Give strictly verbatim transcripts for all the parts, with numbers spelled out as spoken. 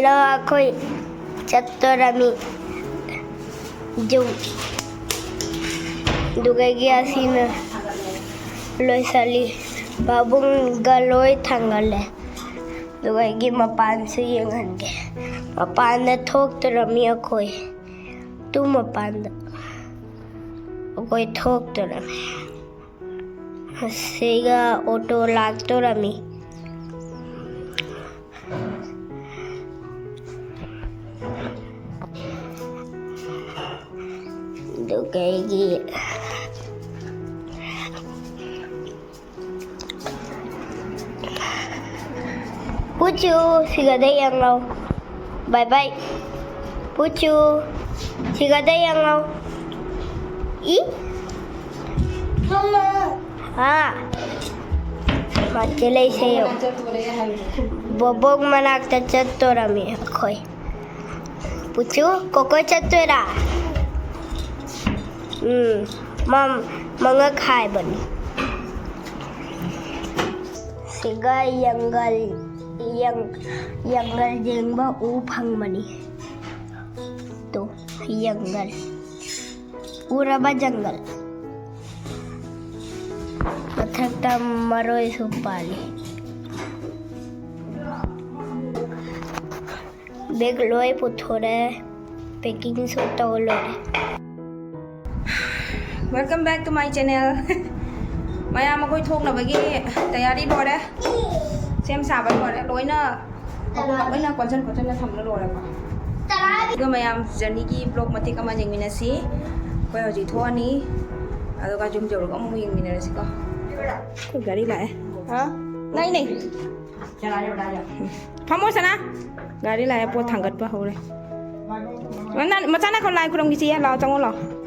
Hello, ꯑꯩꯈꯣꯏ ꯆꯠꯇꯣꯔꯝꯃꯤ ꯖꯨꯝ꯫ ꯑꯗꯨꯒꯒꯤ ꯑꯁꯤꯅ ꯂꯣꯏꯁꯤꯜꯂꯤ꯫ ꯄꯥꯕꯨꯡꯒ ꯂꯣꯏ ꯊꯥꯡꯒꯠꯂꯦ꯫ ꯑꯗꯨꯒꯒꯤ ꯃꯄꯥꯟꯁꯨ ꯌꯦꯡꯍꯟꯒꯦ꯫ ꯃꯄꯥꯟꯗ ꯊꯣꯛꯇꯣꯔꯝꯃꯤ ꯑꯩꯈꯣꯏ꯫ ꯇꯨ ꯃꯄꯥꯟꯗ꯫ ꯑꯩꯈꯣꯏ ꯊꯣꯛꯇꯣꯔꯝꯃꯤ꯫ ꯑꯁꯤꯒ ꯑꯣꯇꯣ ꯂꯥꯛꯇꯣꯔꯝꯃꯤ꯫ ꯑꯗꯨꯒ ꯑꯩꯒꯤ ꯄꯨꯆꯨ, ꯁꯤꯒꯗ ꯌꯦꯡꯂꯣ꯫ ꯕꯥꯏ ꯕꯥꯏ꯫ ꯄꯨꯆꯨ, ꯁꯤꯒꯗ ꯌꯦꯡꯂꯣ꯫ ꯏ? ꯍꯥ? ꯃꯥ ꯆꯦꯜꯂꯛꯏꯁꯦ ꯌꯦꯡꯉꯣ꯫ ꯕꯣꯕꯣꯛ ꯃꯅꯥꯛꯇ ꯆꯠꯇꯣꯔꯝꯃꯤ ꯑꯩꯈꯣꯏ꯫ ꯄꯨꯆꯨ, ꯀꯣꯀꯣ ꯆꯠꯇꯣꯏꯔꯥ? ꯎꯝ, ꯃꯝ-, ꯃꯉꯛ ꯍꯥꯏꯕꯅꯤ꯫ ꯁꯤꯒ ꯌꯪꯒꯜ, ꯌꯪ-, ꯌꯪꯒꯜ ꯌꯦꯡꯕ ꯎ ꯐꯪꯕꯅꯤ꯫ ꯇꯣ, ꯌꯪꯒꯜ꯫ ꯎꯔꯕ ꯖꯪꯒꯜ꯫ ꯃꯊꯛꯇ ꯃꯔꯣꯏꯁꯨ ꯄꯥꯜꯂꯤ꯫ ꯕꯦꯒ ꯂꯣꯏ ꯄꯨꯊꯣꯔꯦ꯫ ꯄꯦꯀꯤꯡꯁꯨ ꯇꯧ ꯂꯣꯏꯔꯦ꯫ Welcome back to my channel. ꯃꯌꯥꯝ ꯑꯩꯈꯣꯏ ꯊꯣꯛꯅꯕꯒꯤ ꯇꯌꯥꯔꯤ ꯂꯣꯏꯔꯦ꯫ ꯁꯦꯝ ꯁꯥꯕ ꯂꯣꯏꯔꯦ꯫ ꯂꯣꯏꯅ ꯃꯈꯣꯡꯒ ꯂꯣꯏꯅ ꯀꯣꯟꯁꯤꯟ ꯈꯣꯠꯆꯤꯟꯅ ꯊꯝꯕ ꯂꯣꯏꯔꯦꯀꯣ꯫ ꯑꯗꯨꯒ ꯃꯌꯥꯝ ꯖꯔꯅꯤꯒꯤ ꯕ꯭ꯂꯣꯛ ꯃꯇꯦꯛ ꯑꯃ ꯌꯦꯡꯃꯤꯟꯅꯁꯤ꯫ ꯑꯩꯈꯣꯏ ꯍꯧꯖꯤꯛ ꯊꯣꯛꯑꯅꯤ꯫ ꯑꯗꯨꯒ ꯌꯨꯝ ꯌꯧꯔꯒ ꯑꯃꯨꯛ ꯌꯦꯡꯃꯤꯟꯅꯔꯁꯤꯀꯣ꯫ ꯑꯩꯈꯣꯏ ꯒꯥꯔꯤ ꯂꯥꯛꯑꯦ꯫ ꯍꯥ? ꯅꯩ, ꯅꯩ꯫ ꯐꯝꯃꯣ ꯁꯅꯥ꯫ ꯒꯥꯔꯤ ꯂꯥꯛꯑꯦ, ꯄꯣꯠ ꯊꯥꯡꯒꯠꯄ ꯍꯧꯔꯦ꯫ ꯅꯪ ꯃꯆꯥ ꯅꯥꯏꯈꯣ, ꯂꯥꯏ ꯈꯨꯔꯨꯝꯈꯤꯁꯤ, ꯂꯥꯛꯑꯣ, ꯆꯪꯉꯣ, ꯂꯥꯛꯑꯣ꯫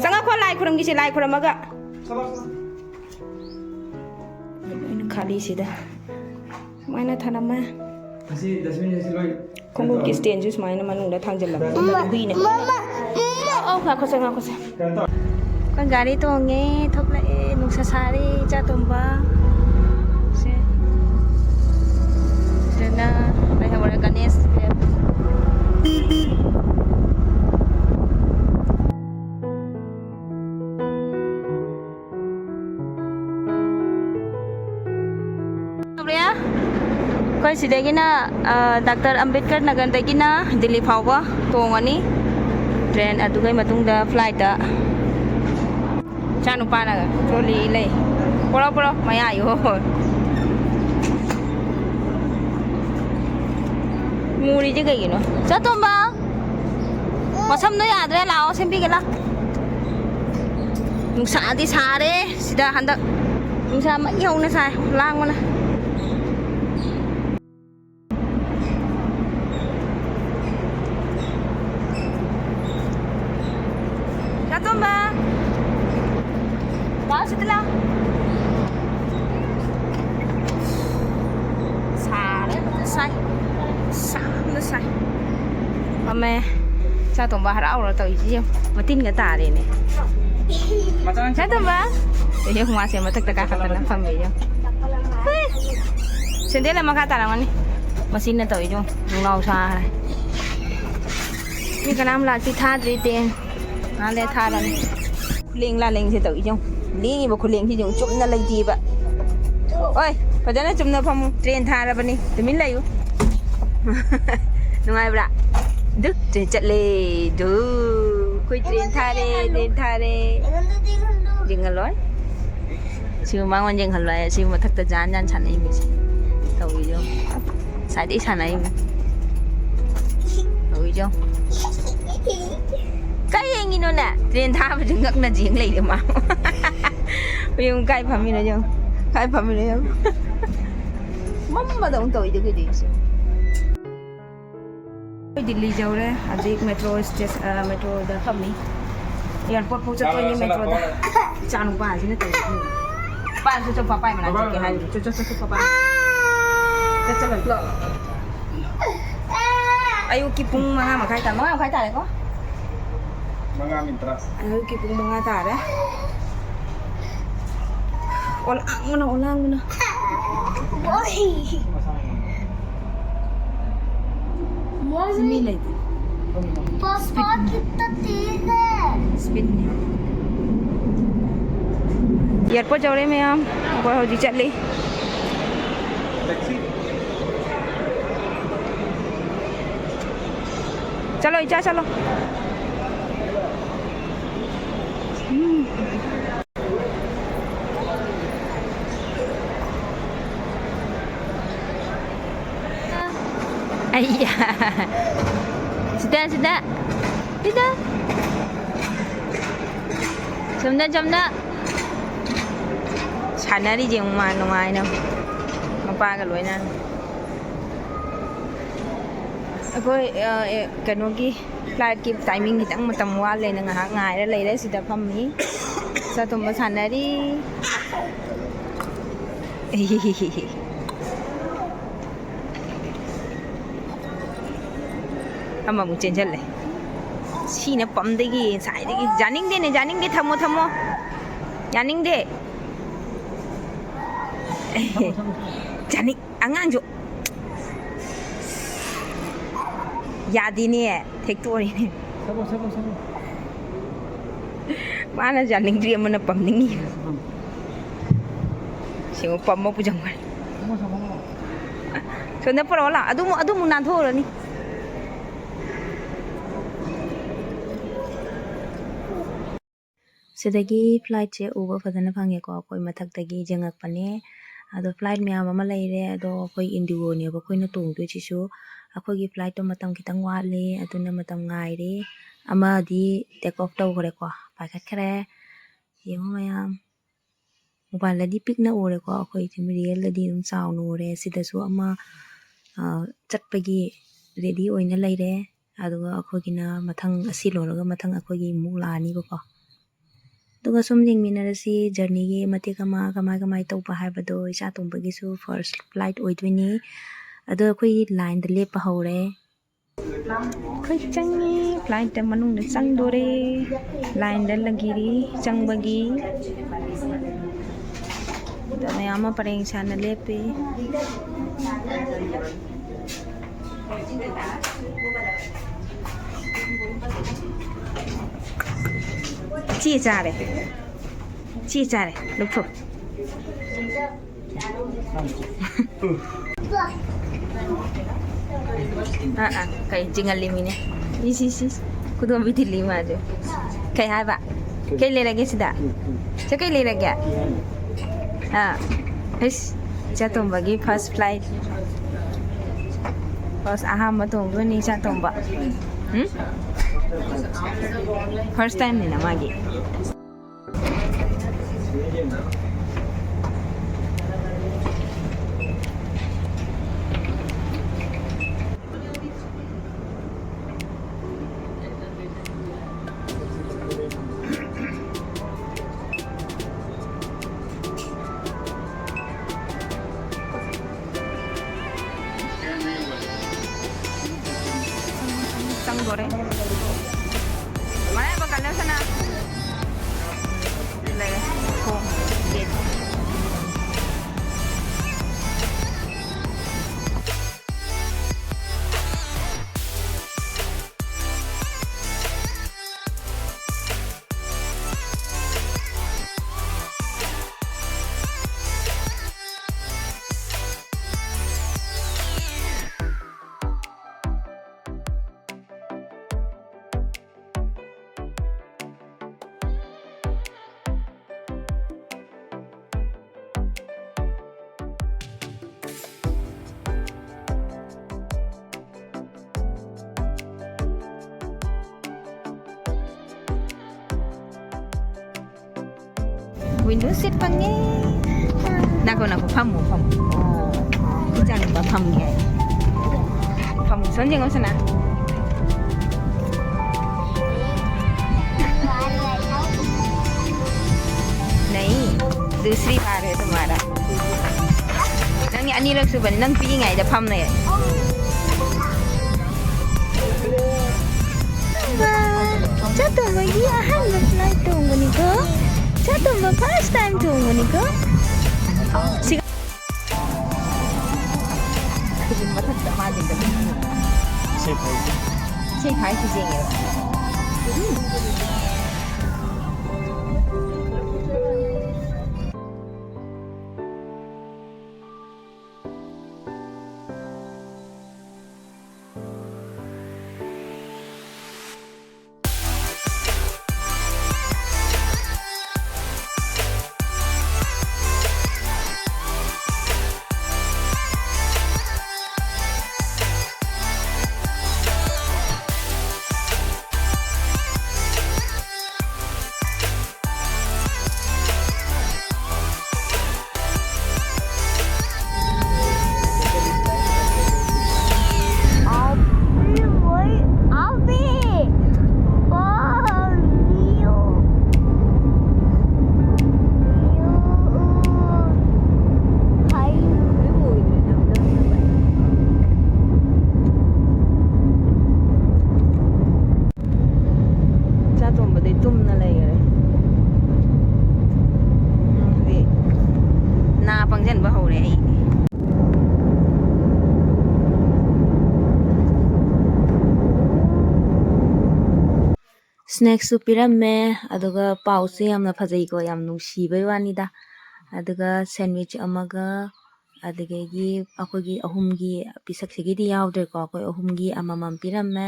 ꯆꯪꯉꯛꯈꯣ, ꯂꯥꯏ ꯈꯨꯔꯨꯝꯈꯤꯁꯤ, ꯂꯥꯏ ꯈꯨꯔꯨꯝꯃꯒ꯫ ꯂꯣꯏꯅ ꯈꯥꯂꯤꯁꯤꯗ ꯁꯨꯃꯥꯏꯅ ꯊꯅꯝꯃꯦ꯫ ꯑꯁꯤ dustbin ꯑꯁꯤ ꯂꯣꯏ ꯈꯣꯡꯎꯞꯀꯤ stand ꯁꯨ ꯁꯨꯃꯥꯏꯅ ꯃꯅꯨꯡꯗ ꯊꯥꯡꯖꯜꯂꯝꯃꯦ꯫ ꯍꯨꯏꯅ꯫ ꯑꯧ, ꯑꯧ, ꯉꯥꯏꯈꯣꯁꯦ, ꯉꯥꯏꯈꯣꯁꯦ꯫ ꯑꯩꯈꯣꯏ ꯒꯥꯔꯤ ꯇꯣꯡꯉꯦ, ꯊꯣꯛꯂꯛꯑꯦ, ꯅꯨꯡꯁꯥ ꯁꯥꯔꯦ, ꯏꯆꯥ ꯇꯣꯝꯕ꯫ ꯁꯦ꯫ ꯁꯤꯗꯅ ꯂꯩꯍꯧꯔꯦ, ꯒꯟ Next. ꯇꯧꯔꯦ꯫ ꯑꯩꯈꯣꯏ ꯁꯤꯗꯒꯤꯅ, ꯑ, ꯗꯥꯛꯇꯔ ꯑꯝꯕꯦꯗꯀꯔ ꯅꯒꯔꯗꯒꯤꯅ ꯗꯤꯜꯂꯤ ꯐꯥꯎꯕ ꯇꯣꯡꯉꯅꯤ ꯇ꯭ꯔꯦꯟ꯫ ꯑꯗꯨꯒꯤ ꯃꯇꯨꯡꯗ ꯐ꯭ꯂꯥꯏꯠꯇ꯫ ꯏꯆꯥꯅꯨꯄꯥꯅ ꯇ꯭ꯔꯣꯂꯤ ꯂꯩ꯫ ꯄꯨꯔꯛꯑꯣ, ꯄꯨꯔꯛꯑꯣ, ꯃꯌꯥ ꯌꯣ꯫ ꯃꯨꯔꯤꯁꯦ ꯀꯩꯒꯤꯅꯣ? ꯆꯥꯇꯣꯝꯕ! ꯃꯁꯝꯗꯣ ꯌꯥꯗ꯭ꯔꯦ, ꯂꯥꯛꯑꯣ, ꯁꯦꯝꯕꯤꯒꯦ ꯂꯥꯛꯑꯣ꯫ ꯅꯨꯡꯁꯥꯗꯤ ꯁꯥꯔꯦ ꯁꯤꯗ ꯍꯟꯗꯛ꯫ ꯅꯨꯡꯁꯥ ꯃꯩ ꯍꯧꯅ ꯁꯥꯏ, ꯂꯥꯡꯕꯅ꯫ ꯆꯥꯇꯣꯝꯕ! ꯂꯥꯛꯑꯣ ꯁꯤꯗ ꯂꯥꯛꯑꯣ꯫ ꯁꯥꯔꯦ, ꯐꯖꯅ ꯁꯥꯏ꯫ ꯁꯥꯕꯅ ꯁꯥꯏ꯫ ꯐꯝꯃꯦ꯫ ꯆꯥꯇꯣꯝꯕ ꯍꯔꯥꯎꯔ ꯇꯧꯔꯤꯁꯤ ꯌꯦꯡꯉꯨ꯫ ꯃꯇꯤꯟꯒ ꯇꯥꯔꯦꯅꯦ꯫ ꯆꯥꯇꯣꯝꯕ! ꯑꯦ, ꯃꯥꯁꯦ ꯃꯊꯛꯇ ꯀꯥꯈꯠꯇꯅ ꯐꯝꯃꯦ ꯌꯦꯡꯉꯨ꯫ ꯍꯨꯏ! ꯁꯦꯟꯗꯦꯜ ꯑꯃ ꯃꯈꯥ ꯇꯥꯔꯝꯒꯅꯤ꯫ ꯃꯆꯤꯟꯅ ꯇꯧꯔꯤꯗꯣ ꯌꯦꯡꯉꯨ꯫ ꯅꯨꯡꯅꯥꯎ ꯁꯥꯈ꯭ꯔꯦ꯫ ꯃꯤ ꯀꯅꯥꯝ ꯂꯥꯛꯇꯦ, ꯊꯥꯗ꯭ꯔꯤ ꯇꯦꯟ꯫ ꯉꯥꯏꯍꯥꯛ ꯂꯩꯔ ꯊꯥꯔꯅꯤ꯫ ꯈꯨꯂꯦꯡ ꯂꯥꯂꯦꯡꯁꯦ ꯇꯧꯏ ꯌꯦꯡꯉꯨ꯫ ꯂꯦꯡꯉꯤꯕ ꯈꯨꯂꯦꯡꯁꯤꯁꯨ ꯆꯨꯝꯅ ꯂꯩꯇꯦꯕ꯫ ꯑꯣꯏ, ꯐꯖꯅ ꯆꯨꯝꯅ ꯐꯝꯃꯨ꯫ ꯇ꯭ꯔꯦꯟ ꯊꯥꯔꯕꯅꯤ꯫ ꯇꯨꯃꯤꯟ ꯂꯩꯌꯨ꯫ ꯅꯨꯡꯉꯥꯏꯕ꯭ꯔꯥ? ꯗꯨ, ꯇ꯭ꯔꯦꯟ ꯆꯠꯂꯦ꯫ ꯗꯨ, ꯑꯩꯈꯣꯏ ꯇ꯭ꯔꯦꯟ ꯊꯥꯔꯦ, ꯇ꯭ꯔꯦꯟ ꯊꯥꯔꯦ꯫ ꯌꯦꯡꯍꯜꯂꯣꯏ꯫ ꯁꯤ ꯃꯉꯣꯟ ꯌꯦꯡꯍꯜꯂꯣꯏ꯫ ꯁꯤ ꯃꯊꯛꯇ ꯖꯥꯟ ꯖꯥꯟ ꯁꯥꯟꯅꯩ ꯃꯤꯁꯦ꯫ ꯇꯧꯏꯗꯣ꯫ ꯉꯁꯥꯏꯗꯩ ꯁꯥꯟꯅꯩꯅꯦ꯫ ꯇꯧꯏꯗꯣ꯫ ꯀꯥꯏ ꯌꯦꯡꯉꯤꯅꯣꯅꯦ? ꯇ꯭ꯔꯦꯟ ꯊꯥꯕꯁꯨ ꯉꯛꯅ ꯌꯦꯡ ꯂꯩꯔꯦ ꯃꯥ꯫ ꯌꯦꯡꯉꯨ, ꯀꯥꯏ ꯐꯝꯃꯤꯅꯣ ꯌꯦꯡꯉꯨ꯫ ꯀꯥꯏ ꯐꯝꯃꯤꯅꯣ ꯌꯦꯡꯉꯨ꯫ ꯃꯝꯕꯗꯧꯅ ꯇꯧꯏꯗꯣ ꯀꯩꯗꯧꯏꯁꯦ? ꯑꯩꯈꯣꯏ ꯗꯤꯜꯂꯤ ꯌꯧꯔꯦ꯫ ꯍꯧꯖꯤꯛ ꯃꯦꯇ꯭ꯔꯣ ꯁ꯭ꯇꯦꯁ-, ꯑ, ꯃꯦꯇ꯭ꯔꯣꯗ ꯐꯝꯃꯤ꯫ ꯑꯦꯌꯥꯔꯄꯣꯔꯠ ꯐꯥꯎ ꯆꯠꯇꯣꯏꯅꯤ ꯃꯦꯇ꯭ꯔꯣꯗ꯫ ꯏꯆꯥꯅꯨꯄꯥ ꯑꯁꯤꯅ ꯇꯧꯔꯤꯁꯦ꯫ ꯄꯥꯏꯔꯨꯆꯣ, ꯆꯣ, ꯄꯥꯄꯥꯏ ꯃꯅꯥꯛ ꯆꯠꯀꯦ ꯍꯥꯏꯔꯨꯆꯣ꯫ ꯆꯣ, ꯆꯣ, ꯆꯣ, ꯆꯣ, ꯄꯥꯄꯥꯏ꯫ ꯆꯠ, ꯆꯠꯂꯣ꯫ ꯑꯌꯨꯛꯀꯤ ꯄꯨꯡ ꯃꯉꯥ ꯃꯈꯥꯏ ꯇꯥ-, ꯃꯉꯥ ꯃꯈꯥꯏ ꯇꯥꯔꯦꯀꯣ? ꯃꯉꯥ ꯃꯤꯅꯤꯠ ꯇꯔꯥ꯫ ꯑꯌꯨꯛꯀꯤ ꯄꯨꯡ ꯃꯉꯥ ꯇꯥꯔꯦ꯫ ꯑꯣꯂꯥꯡꯕꯅ, ꯑꯣꯂꯥꯡꯕꯅ꯫ ꯁꯤ ꯃꯤ ꯂꯩꯇꯦ꯫ पापा कितना तेज है। ꯏꯁꯄꯤꯠꯅꯤ꯫ ꯑꯦꯌꯥꯔꯄꯣꯔꯠ ꯌꯧꯔꯦ ꯃꯌꯥꯝ꯫ ꯑꯩꯈꯣꯏ ꯍꯧꯖꯤꯛ ꯆꯠꯂꯤ꯫ ꯆꯠꯂꯣ ꯏꯆꯥ, ꯆꯠꯂꯣ꯫ ꯎꯝ꯫ ꯑꯩꯌꯥ꯫ ꯁꯤꯗ, ꯁꯤꯗ꯫ ꯁꯤꯗ꯫ ꯆꯨꯝꯅ, ꯆꯨꯝꯅ꯫ ꯁꯥꯟꯅꯔꯤꯁꯦ ꯌꯦꯡꯉꯨ ꯃꯥ ꯅꯨꯡꯉꯥꯏꯅ꯫ ꯃꯄꯥꯒ ꯂꯣꯏꯅꯅ꯫ ꯑꯩꯈꯣꯏ, ꯑ, ꯑꯦ, ꯀꯩꯅꯣꯒꯤ flightꯀꯤ timing ꯈꯤꯇꯪ ꯃꯇꯝ ꯋꯥꯠꯂꯦꯅ ꯉꯥꯏꯍꯥꯛ ꯉꯥꯏꯔ ꯂꯩꯔꯦ꯫ ꯁꯤꯗ ꯐꯝꯃꯤ꯫ ꯆꯥꯇꯨꯝꯕ ꯁꯥꯟꯅꯔꯤ꯫ ꯑꯃꯃꯨꯛ ꯆꯦꯟꯁꯤꯜꯂꯦ꯫ ꯁꯤꯅ ꯄꯝꯗꯒꯤ ꯉꯁꯥꯏꯗꯒꯤ꯫ ꯌꯥꯅꯤꯡꯗꯦꯅꯦ, ꯌꯥꯅꯤꯡꯗꯦ, ꯊꯝꯃꯣ, ꯊꯝꯃꯣ꯫ ꯌꯥꯅꯤꯡꯗꯦ꯫ ꯌꯥꯅꯤꯡ-, ꯑꯉꯥꯡꯁꯨ꯫ ꯌꯥꯗꯦꯅꯦ, ꯊꯦꯛꯇꯣꯛꯑꯦꯅꯦ꯫ ꯁꯕꯣ, ꯁꯕꯣ, ꯁꯕꯣ꯫ ꯃꯥꯅ ꯌꯥꯅꯤꯡꯗ꯭ꯔꯤ, ꯑꯃꯅ ꯄꯝꯅꯤꯡꯉꯤ꯫ ꯁꯤꯃ ꯄꯝꯃ ꯄꯨꯖꯪꯈ꯭ꯔꯦ꯫ ꯁꯣꯝꯗ ꯄꯨꯔꯛꯑꯣ ꯂꯥꯎ꯫ ꯑꯗꯨꯃꯨꯛ, ꯑꯗꯨꯃꯨꯛ ꯅꯥꯟꯊꯣꯛꯎꯔꯅꯤ꯫ ꯁꯤꯗꯒꯤ flightꯁꯦ ꯎꯕ ꯐꯖꯅ ꯐꯪꯉꯦꯀꯣ꯫ ꯑꯩꯈꯣꯏ ꯃꯊꯛꯇꯒꯤ ꯌꯦꯡꯉꯛꯄꯅꯦ꯫ ꯑꯗꯣ flight ꯃꯌꯥꯝ ꯑꯃ ꯂꯩꯔꯦ꯫ ꯑꯗꯣ ꯑꯩꯈꯣꯏ Indigoꯅꯦꯕ ꯑꯩꯈꯣꯏꯅ ꯇꯣꯡꯗꯣꯏꯁꯤꯁꯨ꯫ ꯑꯩꯈꯣꯏꯒꯤ flightꯇꯣ ꯃꯇꯝ ꯈꯤꯇꯪ ꯋꯥꯠꯂꯤ, ꯑꯗꯨꯅ ꯃꯇꯝ ꯉꯥꯏꯔꯤ꯫ ꯑꯃꯗꯤ take off ꯇꯧꯈ꯭ꯔꯦꯀꯣ, ꯄꯥꯏꯈꯠꯈ꯭ꯔꯦ꯫ ꯌꯦꯡꯉꯣ ꯃꯌꯥꯝ꯫ Mobileꯗꯗꯤ ꯄꯤꯛꯅ ꯎꯔꯦꯀꯣ, ꯑꯩꯈꯣꯏ realꯗꯗꯤ ꯑꯗꯨꯝ ꯆꯥꯎꯅ ꯎꯔꯦ꯫ ꯁꯤꯗꯁꯨ ꯑꯃ, ꯑ, ꯆꯠꯄꯒꯤ ready ꯑꯣꯏꯅ ꯂꯩꯔꯦ꯫ ꯑꯗꯨꯒ ꯑꯩꯈꯣꯏꯒꯤꯅ ꯃꯊꯪ, ꯑꯁꯤ ꯂꯣꯏꯔꯒ ꯃꯊꯪ ꯑꯩꯈꯣꯏꯒꯤ ꯑꯃꯨꯛ ꯂꯥꯛꯑꯅꯤꯕꯀꯣ꯫ ꯑꯗꯨꯒ ꯁꯨꯝ ꯌꯦꯡꯃꯤꯟꯅꯔꯁꯤ journeyꯒꯤ ꯃꯇꯦꯛ ꯑꯃ ꯀꯃꯥꯏ ꯀꯃꯥꯏ ꯇꯧꯕ ꯍꯥꯏꯕꯗꯣ꯫ ꯏꯆꯥ ꯇꯣꯝꯕꯒꯤꯁꯨ first flight ꯑꯣꯏꯗꯣꯏꯅꯤ꯫ ꯑꯗꯣ ꯑꯩꯈꯣꯏ lineꯗ ꯂꯦꯞꯄ ꯍꯧꯔꯦ꯫ ꯑꯩꯈꯣꯏ ꯆꯪꯉꯤ, flightꯇ ꯃꯅꯨꯡꯗ ꯆꯪꯗꯣꯔꯦ꯫ Lineꯗ ꯂꯪꯈꯤꯔꯤ ꯆꯪꯕꯒꯤ꯫ ꯑꯗ ꯃꯌꯥꯝ ꯑꯃ ꯄꯔꯦꯡ ꯁꯥꯅ ꯂꯦꯞꯄꯤ꯫ ꯆꯦ ꯆꯥꯔꯦ꯫ ꯆꯦ ꯆꯥꯔꯦ꯫ ꯂꯧꯊꯣꯛ꯫ ꯑꯥ, ꯑꯥ, ꯀꯩ ꯆꯤꯡꯍꯜꯂꯤꯃꯤꯅꯦ? ꯏꯁ, ꯏꯁ, ꯏꯁ꯫ ꯈꯨꯗꯣꯝꯕꯤ ꯊꯤꯜꯂꯤ ꯃꯥꯁꯦ꯫ ꯀꯩ ꯍꯥꯏꯕ? ꯀꯩ ꯂꯩꯔꯒꯦ ꯁꯤꯗ? ꯁꯤ ꯀꯩ ꯂꯩꯔꯒꯦ? ꯑꯥ, ꯏꯁ, ꯏꯆꯥ ꯇꯣꯝꯕꯒꯤ first flight꯫ First ꯑꯍꯥꯟꯕ ꯇꯣꯡꯗꯣꯏꯅꯤ ꯏꯆꯥ ꯇꯣꯝꯕ꯫ ꯎꯝ? First time ꯅꯤꯅ ꯃꯥꯒꯤ꯫ ꯆꯪꯗꯣꯔꯦ꯫ ꯃꯔꯥꯏꯕꯛ ꯀꯜꯂꯁꯅ ꯂꯩꯔꯦ꯫ ꯊꯣꯡ꯫ Gate꯫ Window seat ꯐꯪꯉꯦ꯫ ꯅꯥꯈꯣ, ꯅꯥꯈꯣ, ꯐꯝꯃꯣ, ꯐꯝꯃꯣ꯫ ꯏꯆꯥꯅꯨꯄꯥ ꯐꯝꯒꯦ ꯍꯥꯏ꯫ ꯐꯝꯃꯣ, ꯁꯣꯝ ꯌꯦꯡꯉꯣ, ꯁꯅꯥ꯫ नहीं, दूसरी बार है तुम्हारा। ꯅꯪꯒꯤ ꯑꯅꯤꯔꯛ ꯁꯨꯕꯅꯤ, ꯅꯪ ꯄꯤꯛꯏꯉꯩꯗ ꯐꯝꯃꯦ꯫ ꯆꯥꯇꯣꯝꯕꯒꯤ ꯑꯍꯥꯟꯕ flight ꯇꯣꯡꯕꯅꯤꯀꯣ꯫ ꯆꯥꯇꯣꯝꯕ first time ꯇꯣꯡꯕꯅꯤꯀꯣ꯫ ꯁꯤ ꯃꯊꯛꯇ ꯃꯥꯁꯦ ꯏꯁꯩ ꯊꯥꯔꯤꯁꯤ ꯌꯦꯡꯉꯦꯕ꯫ ꯏꯆꯥ ꯇꯣꯝꯕꯗꯤ ꯇꯨꯝꯅ ꯂꯩꯈꯔꯦ꯫ ꯎꯝ, ꯍꯧꯖꯤꯛ ꯅꯥ ꯄꯪꯁꯤꯟꯕ ꯍꯧꯔꯦ ꯑꯩ꯫ ꯁ꯭ꯅꯦꯛꯁꯁꯨ ꯄꯤꯔꯝꯃꯦ, ꯑꯗꯨꯒ ꯄꯥꯎꯁꯦ ꯌꯥꯝꯅ ꯐꯖꯩꯀꯣ, ꯌꯥꯝ ꯅꯨꯡꯁꯤꯕꯩ ꯋꯥꯅꯤꯗ꯫ ꯑꯗꯨꯒ ꯁꯦꯟꯋꯤꯆ ꯑꯃꯒ, ꯑꯗꯨꯗꯒꯤ ꯑꯩꯈꯣꯏꯒꯤ ꯑꯍꯨꯝꯒꯤ, ꯄꯤꯁꯛꯁꯤꯒꯤꯗꯤ ꯌꯥꯎꯗ꯭ꯔꯦꯀꯣ, ꯑꯩꯈꯣꯏ ꯑꯍꯨꯝꯒꯤ ꯑꯃꯃꯝ ꯄꯤꯔꯝꯃꯦ꯫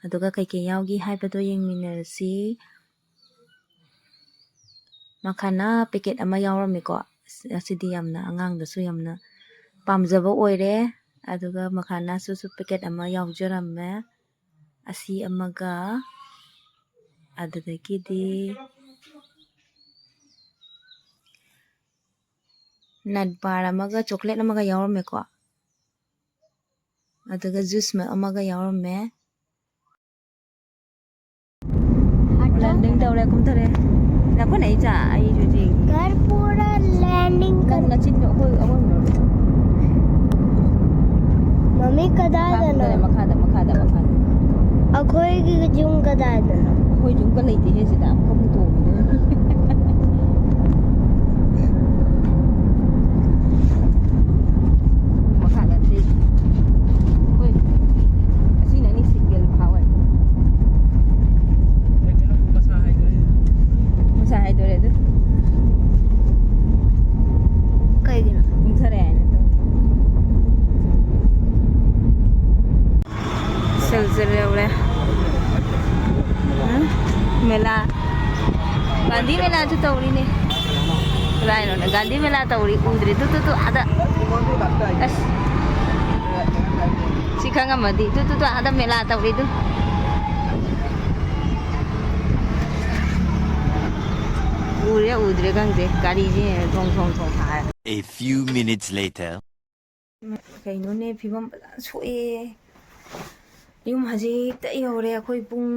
ꯑꯗꯨꯒ ꯀꯩꯀꯩ ꯌꯥꯎꯒꯦ ꯍꯥꯏꯕꯗꯣ ꯌꯦꯡꯃꯤꯟꯅꯔꯁꯤ꯫ ꯃꯈꯥꯅ ꯄꯦꯀꯦꯠ ꯑꯃ ꯌꯥꯎꯔꯝꯃꯦꯀꯣ꯫ ꯑꯁ-, ꯑꯁꯤꯗꯤ ꯌꯥꯝꯅ ꯑꯉꯥꯡꯗꯁꯨ ꯌꯥꯝꯅ ꯄꯥꯝꯖꯕ ꯑꯣꯏꯔꯦ꯫ ꯑꯗꯨꯒ ꯃꯈꯥꯅꯁꯨ ꯄꯦꯀꯦꯠ ꯑꯃ ꯌꯥꯎꯖꯔꯝꯃꯦ꯫ ꯑꯁꯤ ꯑꯃꯒ, ꯑꯗꯨꯗꯒꯤꯗꯤ ꯅꯠ ꯕꯥꯔ ꯑꯃꯒ ꯆꯣꯀ꯭ꯂꯦꯠ ꯑꯃꯒ ꯌꯥꯎꯔꯝꯃꯦꯀꯣ꯫ ꯑꯗꯨꯒ ꯖꯨꯁ ꯑꯃꯒ ꯌꯥꯎꯔꯝꯃꯦ꯫ ꯂꯦꯟꯗꯤꯡ ꯇꯧꯔꯦ, ꯀꯨꯝꯊꯔꯦ꯫ ꯅꯈꯣꯏꯅ ꯑꯩ ꯆꯥ, ꯑꯩꯁꯨ ꯆꯦꯡ꯫ घर पूरा लैंडिंग ꯅꯪ कर ꯅꯆꯤꯟꯗꯣ ꯑꯩꯈꯣꯏ, ꯑꯩꯈꯣꯏ ꯃꯔꯣꯟ꯫ ꯃꯃꯤ ꯀꯗꯥꯏꯗꯅꯣ? ꯃꯈꯥꯗ, ꯃꯈꯥꯗ, ꯃꯈꯥꯗ, ꯃꯈꯥꯗ꯫ ꯑꯩꯈꯣꯏꯒꯤ ꯌꯨꯝ ꯀꯗꯥꯏꯗꯅꯣ? ꯑꯩꯈꯣꯏ ꯌꯨꯝꯒ ꯂꯩꯇꯦꯍꯦ ꯁꯤꯗ, ꯑꯃꯨꯛꯈꯛ ꯇꯣꯡꯉꯤꯗꯣ꯫ ꯃꯈꯥꯗ ꯅꯠꯇꯦ꯫ ꯑꯩꯈꯣꯏ ꯑꯁꯤ ꯌꯧꯔꯦ꯫ ꯎꯝ? ꯃꯦꯂꯥ, ꯒꯥꯟꯙꯤ ꯃꯦꯂꯥꯁꯨ ꯇꯧꯔꯤꯅꯦ꯫ ꯀꯗꯥꯏꯅꯣꯅꯦ? ꯒꯥꯟꯙꯤ ꯃꯦꯂꯥ ꯇꯧꯔꯤ, ꯎꯗ꯭ꯔꯦ꯫ ꯇꯨ, ꯇꯨ, ꯇꯨ, ꯑꯥꯗ꯫ ꯑꯁ꯫ ꯁꯤ ꯈꯪꯉꯝꯃꯗꯤ꯫ ꯇꯨ, ꯇꯨ, ꯇꯨ, ꯑꯥꯗ ꯃꯦꯂꯥ ꯇꯧꯔꯤꯗꯨ꯫ ꯎꯔꯦ ꯎꯗ꯭ꯔꯦ ꯈꯪꯗꯦ꯫ ꯒꯥꯔꯤꯁꯦ ꯊꯣꯡ, ꯊꯣꯡ, ꯊꯣꯡ ꯍꯥꯏ꯫ A few minutes later. ꯀꯩꯅꯣꯅꯦ, ꯐꯤꯕꯝ ꯐꯖꯅ ꯁꯣꯛꯑꯦ꯫ ꯌꯨꯝ ꯍꯧꯖꯤꯛꯇ ꯌꯧꯔꯦ꯫ ꯑꯩꯈꯣꯏ ꯄꯨꯡ,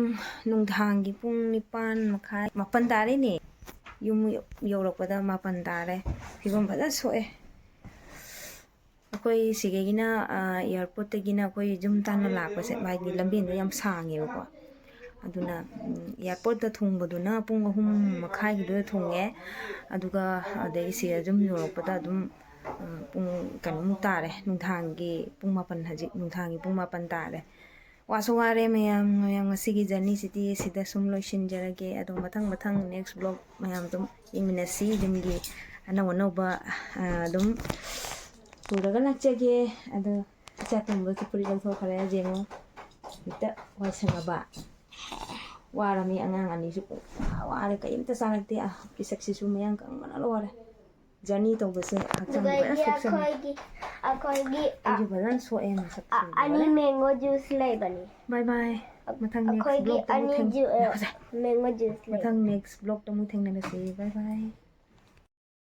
ꯅꯨꯡꯗꯥꯡꯒꯤ ꯄꯨꯡ ꯅꯤꯄꯥꯟ ꯃꯈꯥꯏ, ꯃꯥꯄꯟ ꯇꯥꯔꯦꯅꯦ꯫ ꯌꯨꯝ ꯌꯧꯔꯛꯄꯗ ꯃꯥꯄꯟ ꯇꯥꯔꯦ꯫ ꯐꯤꯕꯝ ꯐꯖꯅ ꯁꯣꯛꯑꯦ꯫ ꯑꯩꯈꯣꯏ ꯁꯤꯗꯒꯤꯅ, ꯑ, ꯑꯦꯌꯥꯔꯄꯣꯔꯠꯇꯒꯤꯅ ꯑꯩꯈꯣꯏ ꯌꯨꯝ ꯇꯥꯟꯅ ꯂꯥꯛꯄꯁꯦ, ꯍꯥꯏꯗꯤ ꯂꯝꯕꯦꯟꯗꯣ ꯌꯥꯝ ꯁꯥꯡꯉꯦꯕꯀꯣ꯫ ꯑꯗꯨꯅ, ꯎꯝ, ꯑꯦꯌꯥꯔꯄꯣꯔꯠꯇ ꯊꯨꯡꯕꯗꯨꯅ ꯄꯨꯡ ꯑꯍꯨꯝ ꯃꯈꯥꯏꯒꯤꯗꯨꯗ ꯊꯨꯡꯉꯦ꯫ ꯑꯗꯨꯒ ꯑꯗꯒꯤ ꯁꯤꯗ ꯌꯨꯝ ꯌꯧꯔꯛꯄꯗ ꯑꯗꯨꯝ, ꯎꯝ, ꯄꯨꯡ ꯀꯩꯅꯣꯃꯨꯛ ꯇꯥꯔꯦ, ꯅꯨꯡꯗꯥꯡꯒꯤ ꯄꯨꯡ ꯃꯥꯄꯟ, ꯍꯧꯖꯤꯛ ꯅꯨꯡꯗꯥꯡꯒꯤ ꯄꯨꯡ ꯃꯥꯄꯟ ꯇꯥꯔꯦ꯫ ꯋꯥꯁꯨ ꯋꯥꯔꯦ ꯃꯌꯥꯝ, ꯃꯌꯥꯝ ꯉꯁꯤꯒꯤ ꯖꯔꯅꯤꯁꯤꯗꯤ ꯁꯤꯗ ꯁꯨꯝ ꯂꯣꯏꯁꯤꯟꯖꯔꯒꯦ꯫ ꯑꯗꯣ ꯃꯊꯪ ꯃꯊꯪ ꯅꯦꯛꯁ ꯕ꯭ꯂꯣꯛ ꯃꯌꯥꯝ ꯑꯗꯨꯝ ꯌꯦꯡꯃꯤꯟꯅꯁꯤ꯫ ꯌꯨꯝꯒꯤ ꯑꯅꯧ ꯑꯅꯧꯕ, ꯑ, ꯑꯗꯨꯝ ꯄꯨꯔꯒ ꯂꯥꯛꯆꯒꯦ꯫ ꯑꯗꯣ ꯏꯆꯥ ꯇꯣꯝꯕꯁꯨ ꯐꯨꯔꯤꯠ ꯂꯧꯊꯣꯛꯈ꯭ꯔꯦ, ꯌꯦꯡꯉꯣ꯫ ꯍꯦꯛꯇ ꯋꯥꯏ ꯁꯪꯉꯕ꯫ ꯋꯥꯔꯝꯃꯤ ꯑꯉꯥꯡ ꯑꯅꯤꯁꯨ꯫ ꯋꯥꯔꯦ, ꯀꯔꯤꯝꯇ ꯆꯥꯔꯛꯇꯦ꯫ ꯑ, ꯄꯤꯁꯛꯁꯤꯁꯨ ꯃꯌꯥꯡ ꯀꯪꯕꯅ ꯂꯣꯏꯔꯦ꯫ ꯖꯔꯅꯤ ꯇꯧꯕꯁꯦ ꯍꯛꯆꯥꯡ ꯐꯖꯅ ꯑꯗꯨꯗꯒꯤ ꯁꯣꯛꯆꯜꯂꯤ꯫ ꯑꯩꯈꯣꯏꯒꯤ, ꯑꯩꯈꯣꯏꯒꯤ, ꯑ, ꯑꯩꯁꯨ ꯐꯖꯅ ꯁꯣꯛꯑꯦ ꯃꯁꯛꯁꯦ ꯑ-, ꯑꯅꯤ ꯂꯣꯏꯔꯦ꯫ ꯃꯦꯡꯒꯣ ꯖꯨꯁ ꯂꯩꯕꯅꯤ꯫ ꯕꯥꯏ ꯕꯥꯏ꯫ ꯃꯊꯪ ꯅꯦꯛꯁ ꯑꯩꯈꯣꯏꯒꯤ ꯕ꯭ꯂꯣꯛꯇ ꯑꯃꯨꯛ ꯑꯅꯤ ꯊꯦꯡ-, ꯖꯨ-, ꯑ, ꯉꯥꯏꯈꯣꯁꯦ꯫ ꯃꯦꯡꯒꯣ ꯖꯨꯁ ꯂꯩꯕꯅꯤ꯫ ꯃꯊꯪ ꯅꯦꯛꯁ ꯕ꯭ꯂꯣꯛꯇ ꯑꯃꯨꯛ ꯊꯦꯡꯅꯔꯁꯤ꯫ ꯕꯥꯏ ꯕꯥꯏ꯫